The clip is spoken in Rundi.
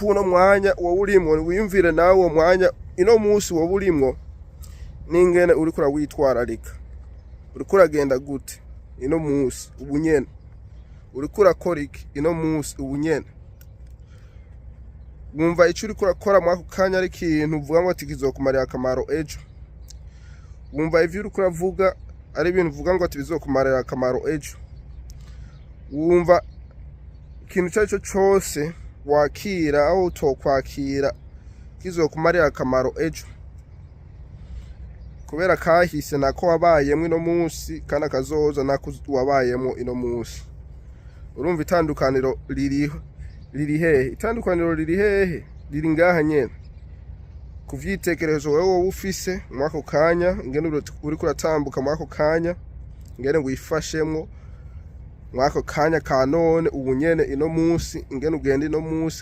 Kuno mwanya wowe urimwo, wiyumvire nawe uwo mwanya ino munsi wowe urimwo n'ingene uriko urawitwararika. Uriko uragenda gute ino munsi ubu nyene? Uriko urakora iki ino munsi ubu nyene? Wumva ico uriko urakora muri ako kanya ari ikintu uvuga ngo ati kizokumarira akamaro ejo? Wumva ivyo uriko uravuga ari ibintu uvuga ngo ati bizokumarira akamaro ejo? Wumva ikintu icyo ari cyo cyose wakira aho utokwakira kizokumarira akamaro ejo? Kubera kahise nako wabayemwo ino munsi, kandi akazoza nako wabayemwo ino munsi. Urumva itandukaniro ririho riri hehe? Itandukaniro riri hehe? Riri ngaha nyene ku vyitekerezo wewe wowe ufise muri ako kanya, ingene uriko uratambuka muri ako kanya, ingene wifashemwo muri ako kanya ka none ubu nyene ino munsi, ingene ugenda ino munsi.